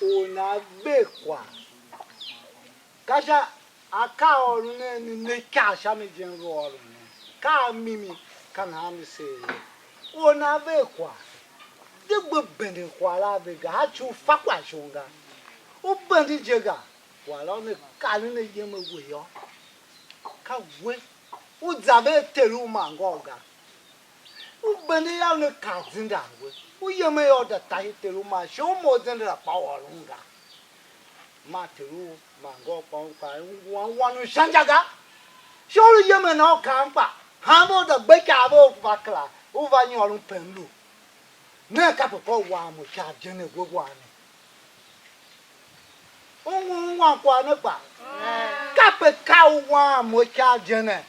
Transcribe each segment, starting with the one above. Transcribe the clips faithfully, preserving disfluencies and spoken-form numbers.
Or nana ver kwagh. Ka sha akaaôron ne ne ne ikav sha mi je m lu ôron ne. Ka a mimi, ka nahan me seer ye. Or nana ver kwagh, de gbe benden kwagh la a ve ga, a ci u fa kwagh shon ga. U bende je ga, kwagh la una karen ayem a we yô, ka we u za ve a ter u ma ngôu ga. U bende yô, una kar zendan we. U yemen yô, u da tahi ter u ma shon u mo zende la kpa u ôron ga. Ma ter u ma ngôu kpa un kpa un ngu wan wan u sha inja ga. Sha u lu yemen a u kaan kpa, hanma u da gbe ikav ve u va kera, u va nyôron pem lu. Nen kape ka u wan mo ikav je ne we wan ne. U ngu ungwan kwagh ne kpa? Kape ka u wan mo ikav je ne.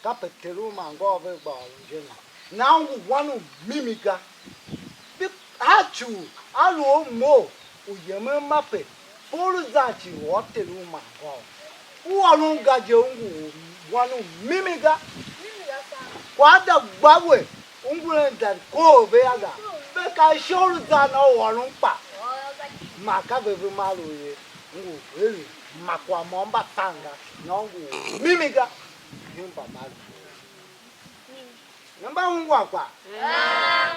Kape ter u ma ngôu ve gba ôron je ne. Nahan u ngu wan u mimi ga. Di a ci u a lu a mo u yemen mape, pe u lu zan ci u ôr ter u ma ngôu. U ôron ga je, u ngu wan u mimi ga. Kwagh da gba we, u ngu eren dan kohol ve yô ga. Ve ka sha u lu zan a u ôron kpa. Ma ka ve ve mar u ye, u ngu eren ma kwagh môm mba tan ga, nahan u ngu mimi ga, hemba mar u ye. Ne mba ungwa kpa?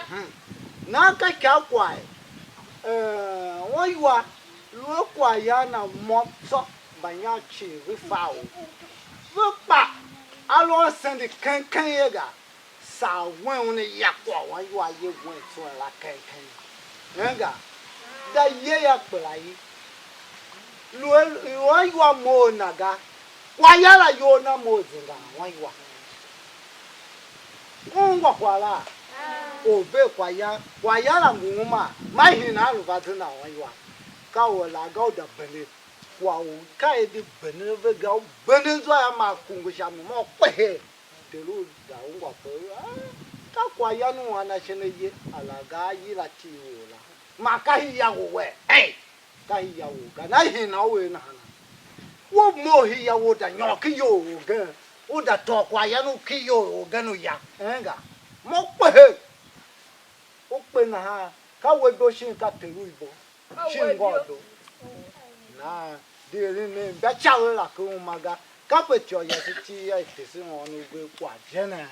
Mhm. Nahan ka ikav kwagh, eh, wan iwa lu a kwaghyan na môm tsô, mbanyan cii ve fa u. Ve kpa a lu a sende keng keng ye ga, saa wen una ya kwagh wan iwa ye wen tswen la keng keng. Enga, da ye ya kpela i. Lu a, lu a iwa mough na ga. Kwaghyan la iyol na mough zendan wan iwa. U ungwa kwagh la? Or ver kwaghyan, kwaghyan la ngu uma, ma hina a lu va zenden wan iwa? Ka u a la ga u da bende kwagh u ka er di benden ve ga, u benden zwa yô, ma kungu sha mi, ma u kpehe. Ter u da ungwa kpe, ah, ka kwaghyan u ana shin a ye, a la ga a yila iti i or la. Ma ka hia u wee, ei, ka hia u ga, na hina u er nahana? We mough hia u da nyôr ken iyou orgen, u da tôô kwaghyan u ken iyou orgen u ya, enga, mo kpehe, u kpe nahan, ka we ibo shin ka ter u ibo? Shin ngôôdo? Nahan di eren nen imbacaver la ken uma ga. Kape ityô yase iti ia tesen ônov ugen kwagh je ne?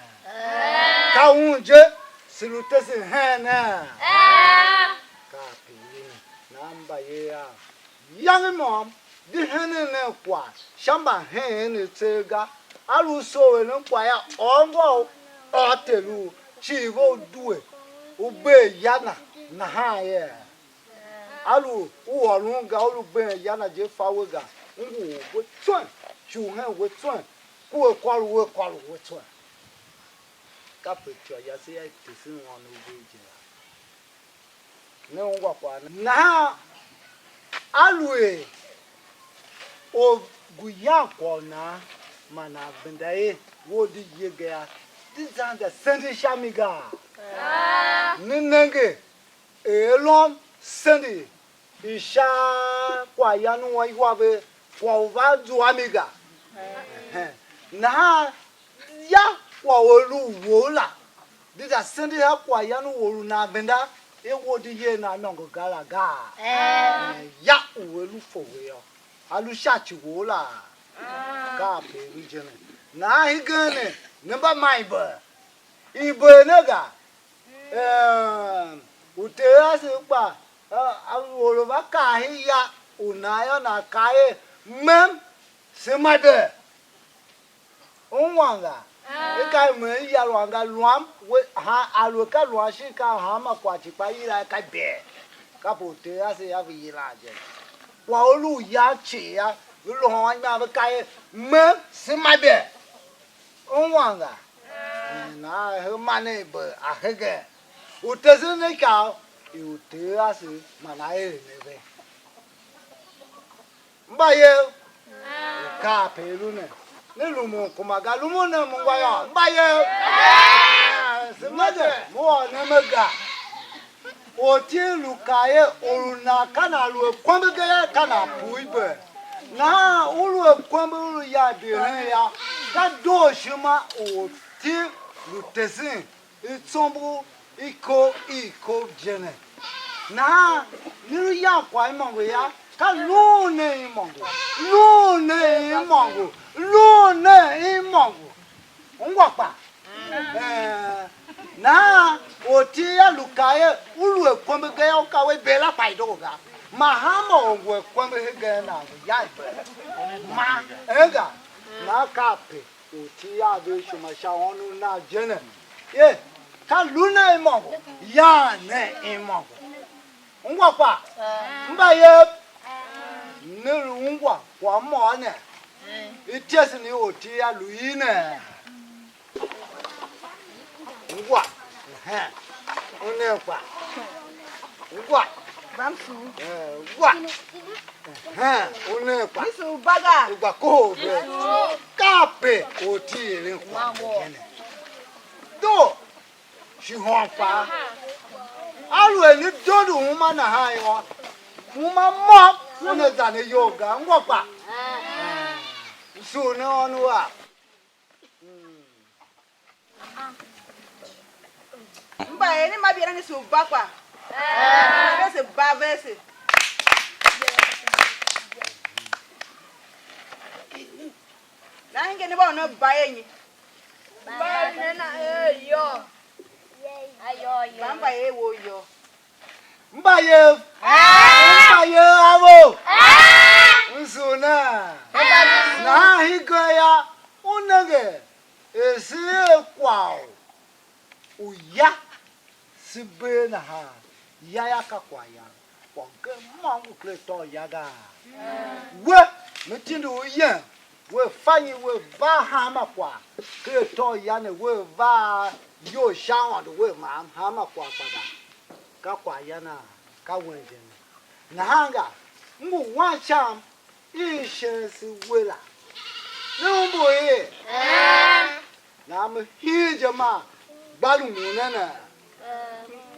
Ka un je, se lu tesen hen ne? Kape i ne. Nahan mbayev av, iyange i môm, di henen nen kwagh sha mbaheen tseegh ga. A lu u soo eren kwagh yô, ôr ngô u, ôr ter u, cii ve u due, u bee ya na nahan yee? A lu u ôron ga, u lu been ya na je fa we ga, u ngu or we tswen, shi u hen we tswen, ku a kôr u a kôr u we tswen. Kape ityô yase ia tesen ônov ugen je la. Ne ungwa kwagh ne. Nahan aluer or ngu yan kwagh u nan, man nan venda er we u di ye ga yô, di zan za sende sha mi gaa? Ne nenge, er Elon sende i sha kwaghyan u anmgbian ve, kwagh u van zua mi ga. Ehen. Nahan ya kwagh u a lu u wou la, di za sende sha kwaghyan u or u nan venda, er we u di yer nan imôngo ga la gaa? Ee. Ya u a lu fo we yô, a lu sha ci wou la? Ka ape a lu je ne. Nahan hegen ne, ne mba maa iber. Iber ne ga. Eem, uter ase kpa, a, a, or u va kar hen ya u nan yô, nan kaa er: Mem, se ma de. Ungwa nga? I ka i mem ya lwan ga, lwam we, ha, a lu ka lwan shin ka hanma kwagh ci kpa i yila ka bee. Kape uter ase yô, ve yilan je. Kwagh u lu u yan cii yô, ve lôhôn anmgbian ve kaa er: Mem, se ma de. Ungwa nga? Eh, nahan he ma nen iber a hegen. U tesen ne ikyav i uter ase man a eren a ve. Mbayev, u kape i lu ne, ne lumun kuma ga, lumun nen ungwa yô. Mbayev, se ma de, mo ôr ne me ga. Ortyer lu kaa er, or u nan ka nan lu a kwembe ga yô, ka nan pue iber. Nahan u lu a kwembe, u lu ya dehen yô, ka dooshima u ortyer lu tesen i tsombor i kov i kov je ne. Nahan ne lu yan kwagh imôngo yô, ka luun nen imôngo, luun nen imôngo, luun nen imôngo. Ungwa kpa. Eh, nahan ortiv a lu kaa er, u lu a kwembe ga yô, u ka we bee la kpa i doo ga. Man hanma or ngu a kwembe hegen nan ngu yan bee. Ma enga, nahan kape ortiv a ve ishima sha ônov nan je ne. Ye, ka lu nen imôngo, yan nen imôngo. Ungwa kpa, mbayev, ne lu ungwa kwagh môm ne, ityesen i ortiv a lu i ne. Ungwa, ehen, u nen kpa, ungwa, Bamsu. Eh, ungwa, ehen, u nen kpa, Bisu baga. Ungwa kohol ve, kape ortiv eren kwagh ne. Do, shi hôn kpaa. Aluer ne dondo uma nahan yô, uma môm una zan ayol ga, ngô kpa. Msugh ne ônov a. Mba er ne ma bia ne sugh ba kpa. Vese ba vese. Na hingen ne mba u ne ba ye nyi? Ba ne na er yô. Ayô, ayô. Ba mba ye wo yô. Mbayev. Mbayev avo. Nzu na. Nahan hegen yô, u nenge er se er kwagh u ya, se bee nahan. Ya yô, ka kwaghyan. Kwagh ugen môm ngu ken atô u ya gaa? We, me tindi u yem, we fa nyi we va hanma kwagh ken atô u ya ne, we va iyol sha Aôndo, we mam hanma kwagh kpa ga? Ka kwaghyan a, ka wen je ne. Nahan ga, m ngu wan sha m i shen se we la. Ne umbur ye? Nahan me hii je maa gba rumun ne ne.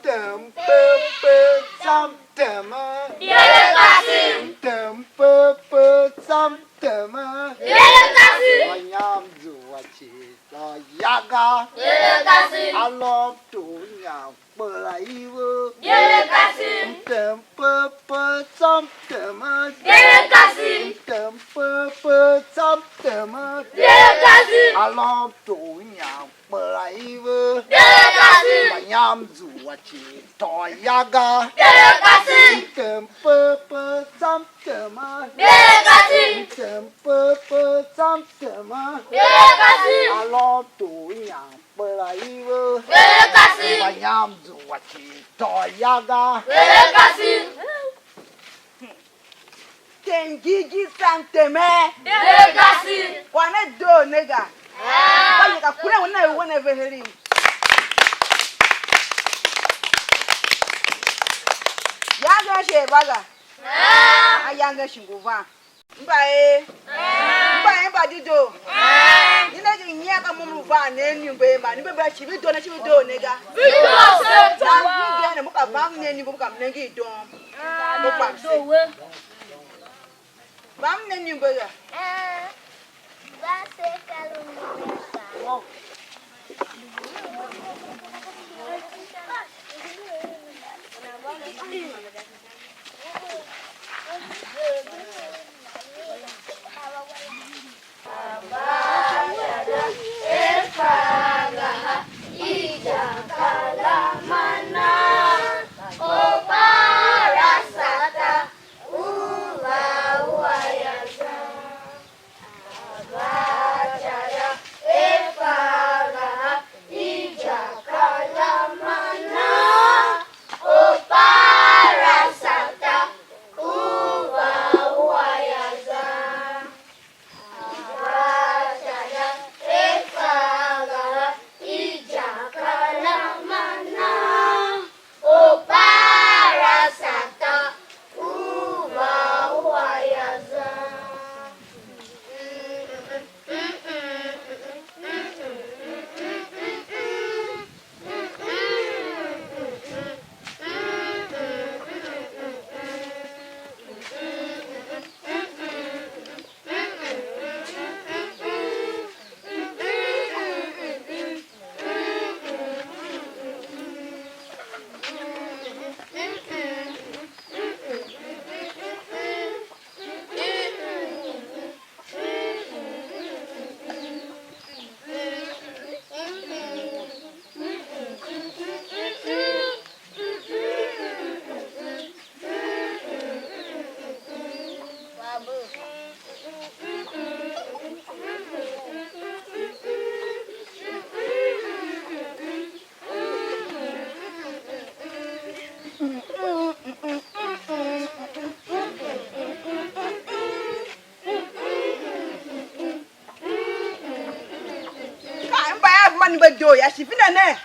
Tem pe pe tsam tem. Yele kasim. Tem pe pe tsam tem. Yele kasim. Manyam zua ci tô yaga. Yele kasim. Alom tu nyam kpela ive. Yele kasim. Tem pe pe tsam tem. Yele kasim. Tem pe pe tsam tem. Yele kasim. Alom tu nyam kpela ive. Yele kasim. Manyam zua ci tô yaga. Yele kasim. Tem pe pe tsam tem. Yele kasim. Tem pe pe tsam tem. Yele kasim. Alom tu nyam kpela ive. Yele kasim. Manyam zua ci tô yaga. Yele kasim. Tem gigi tsam teme. Yele kasim. Kwagh ne doo ne ga. Ka ye ka kure wene wene ve herim. Yange she baga. Ayange shi ngu van. Mba e. Mba e mba dedoo. Ni nenge nyian ka mo m lu van ne nimbe ma. Nimbe bera shi ve doo ne, shi ve doo ne ga. Na hingen ne, mo ka vam ne nimbe, mo ka m nenge i doo. Mo kpa msen. Vam ne nimbe ga. Ani be doo ya shi vina ne.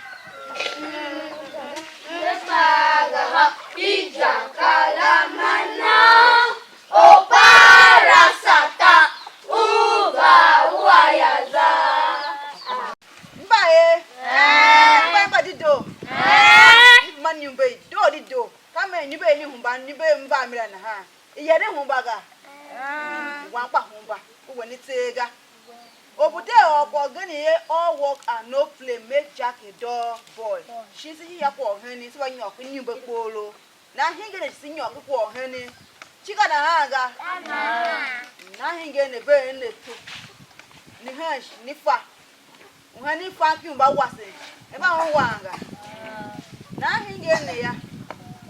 Mba e. Mba mba di doo. Ma nyumbe doo di doo. Ka me nyumbe ni humba, nyumbe mba mira nahan. Iyange humba ga. Wan kpa humba. U we ni tseegh ga. Obu de ôr kwagh gen ye, all work and no play make Jack a dull boy. Shin se hia kwagh u henen, se va nyôr ken inyumbe kpoghlo. Nahan hingen ne shi se nyôr ken kwagh u henen. Shi ka nahan ga? Nahan hingen ne ve ne to. Ni hen shi, ni fa. U henen fan ki u mba wasen, ne mba ungwan ga. Nahan hingen ne ya,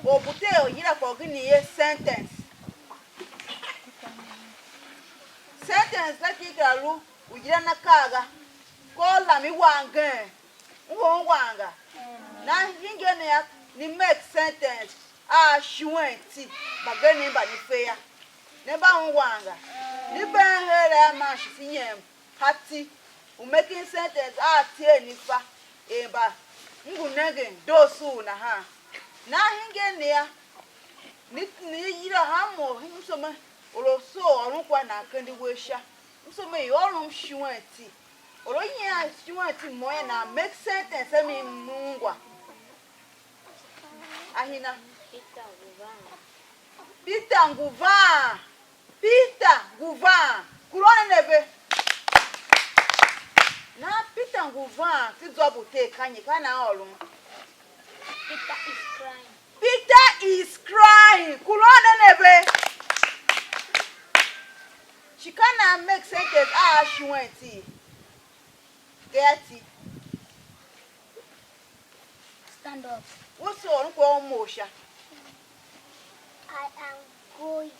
or bu te or yila kwagh u hini ye sentence. Sentence la ki kera lu u yilan akaa ga, ka u lam i wan gen, u ungwan ga. Nahan hingen ne ya, ni make sentence a shuen ti, mbagenev mba ne fe ya. Ne mba ungwan ga. Ni been heregh a man shi se yem hati u making sentence a tie ni fa er mba m ngu nengen doosuur nahan. Nahan hingen ne ya, ni, ni yila hanmô, m soo me, or u soo ôron kwagh nan kende uwegh sha. M soo me i ôron shuen ti. Or u nyian shuen ti mo ya nan make sentence a mi m ungwa. Ahina. Peter ngu van. Peter ngu van. Kura ne ve. Nahan Peter ngu van, ki zwa bu te ka nyi, ka nan ôron? Peter is crying. Peter is crying. Kura ne ve. Shi ka nan make sentence a shuen ti. Gayati. Stand up. What's on kwa mosha? I am going.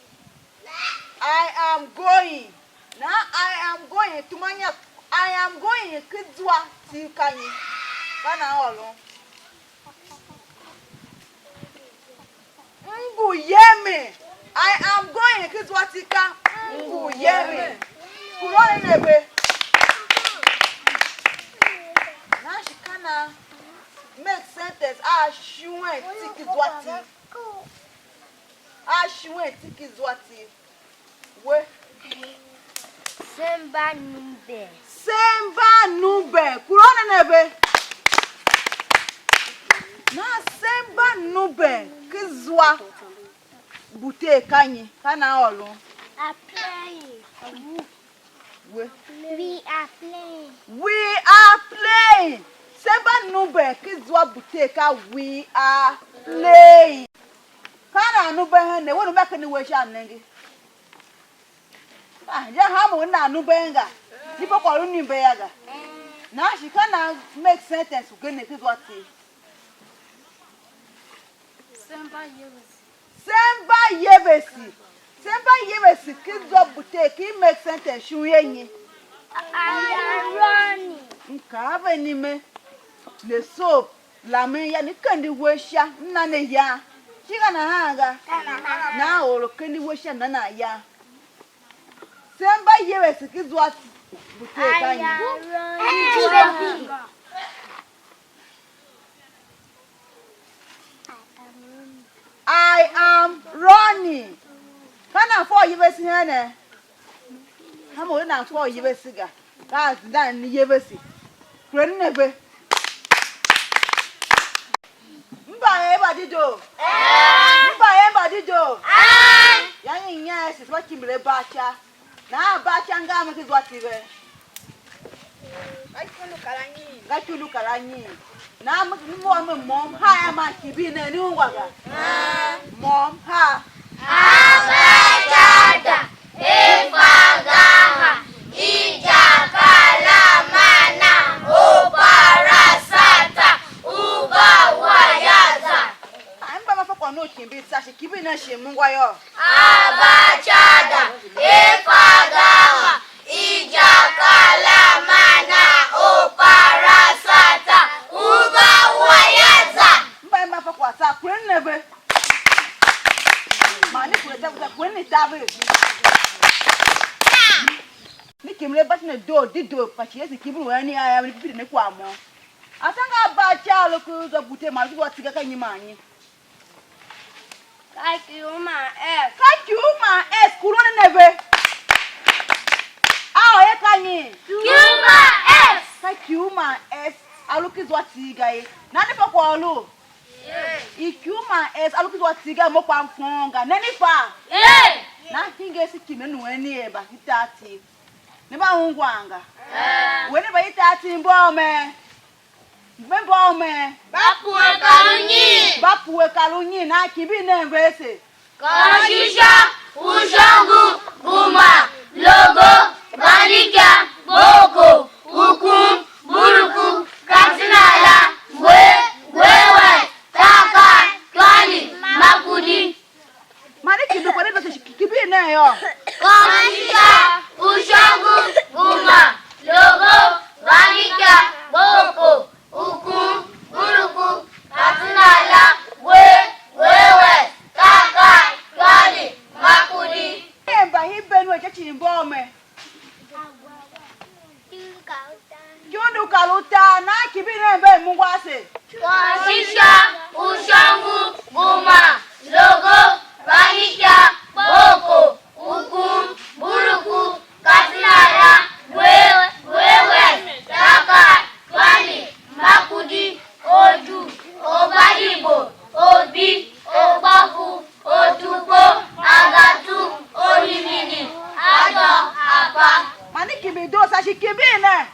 I am going. Now I am going. Tumanya, I am going. Kizwa ti kanyi. Kana olo. M ngu yemen. I am going. Ki zwa ti ka. M ngu yemen. Kura ne ve. Nahan shi ka nan make sentence a shuen ti ki zwa ti. A shuen ti ki zwa ti. We. Semba number. Semba number. Kura ne ve. Nahan semba number ki zwa bu te ka nyi? Ka nan ôron? Are playing. We. We are playing. We are playing. Semba number ki zwa bu te ka we are playing. Ka nan number hen ne, we number ken we sha mnenge. Ah, ya ha mo na number ga. Ni pa kwagh u number ya ga. Nahan shi ka nan make sentence u gen ne ki zwa ti. Semba yevesi. Semba yevesi. Semba yevesi ki zwa bu te ki make sentence shun ye nyi? I am running. M kaa ve ni me, ne soo lamen ya, ni kende uwegh sha, m na ne ya. Shi ka nahan ga? Nahan or u kende uwegh sha, na nan ya. Semba yevesi ki zwa bu te ka nyi? I am running. I am running. Ka nan fa u yevese hen ne? Hanmô u nan fa u yevese ga. Ka a zindan ni yevese. Kure ne ve. Mba er mba dedoo. Mba er mba dedoo. Ya nyi nya ese se va kimbile ba ca. Nahan ba ca ngam ki zwa ti ve. Nga ikundu kar anyi? Nga ikundu kar anyi? Nahan me, me ôr me môm haa a man kimbir ne, ni ungwa ga? Môm haa. Abacaada, efa gaha, ijakar a mana, oparasata, uba wayaza. Ai, m gba ma fa kwagh ne u kimbir tsa shi, kimbir nen shighe m ungwa yô. Abacaada, efa gaha, ijakar a mana, oparasata, uba wayaza. M gba ma fa kwagh tsa, kure ne ve. Man ni kure ta, kure ni ta ve. Ni kimle ba shin a doo dedoo, kpa shi Yesu kimbi lu eren a ya, ve pine ne kwagh mo. Atange a ba aca a lu ku za bute ma lu ku za tsigha ka nyi man nyi? Ka Q man S. Ka Q man S, ku lu ne ve. A o ye ka nyi? Q man S. Ka Q man S, a lu ki zwa tsigha ye. Nani fa kwagh u lu? I Q man S, a lu ki zwa tsigha mo kpa m fôôn ga. Nani fa? Ee. Na hingir se kimbi nu eni er mba hitar tiv. Ne mba ungwan ga. Ee. We ne mba hitar tiv mbôghom? Me mbôghom? Mba pue ka lu nyi? Mba pue ka lu nyi? Na kimbi nen vese. Kôr shisha, ushôngo, guma, logo, vanika, boko, ukum, buruku, katsina la, ngwe, ngwe wes, takai, kwani, makudi. Man i kimbi kwagh ne vese shi ki-, kimbi nen yô. Kôr shisha, ushôngo, guma, logo, vanika, boko, ukum, buruku, katsina la, ngwe, ngwe wes, takai, kwani, makudi. Mba hemben we sha ci mbôghom? Ikundu kar utar, na kimbi nen ve mungwa ase. Kôr shisha, ushôngo, guma, logo, vanika, boko, ukum, buruku, katsina la, ngwe, ngwe wes, takai, kwani, makudi, oju, obaribo, obi, ogbôku, otukpo, agatu, ohimini, adô, apa. Man i kimbi doo sa shi kimbi ne.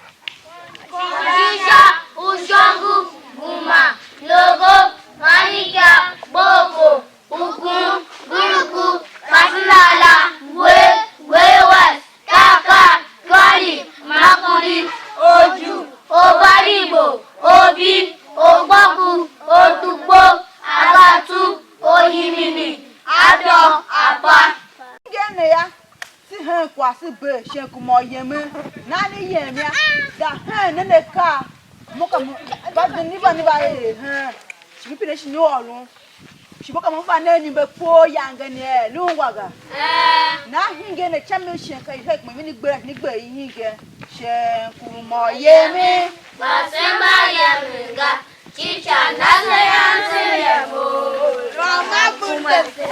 Shisha, ushôngo, guma, logo, vanika, boko, ukum, buruku, katsina la, ngwe, ngwe wes, takai, kwani, makudi, oju, obaribo, obi, ogbôku, otukpo, agatu, ohimini, adô, apa. Ngeen ne ya, se hen kwagh se bee shen kuma u yemen, nahan i yem yô, za hen nen akaa, mo ka mo, va de ne va ne va er hen, shi me pine shin ôron. Shi bo ka mo fa ne ni mbe kpoo yange ne er, lu ungwa ga. Ee. Na hingen ne cha mi shin ka i hek mo mi ni gbe, ni gbe i hingen. Shen ku mo yemi. Ba se mba yemen ga. Chicha na se yan se yem o. Roma bunde se.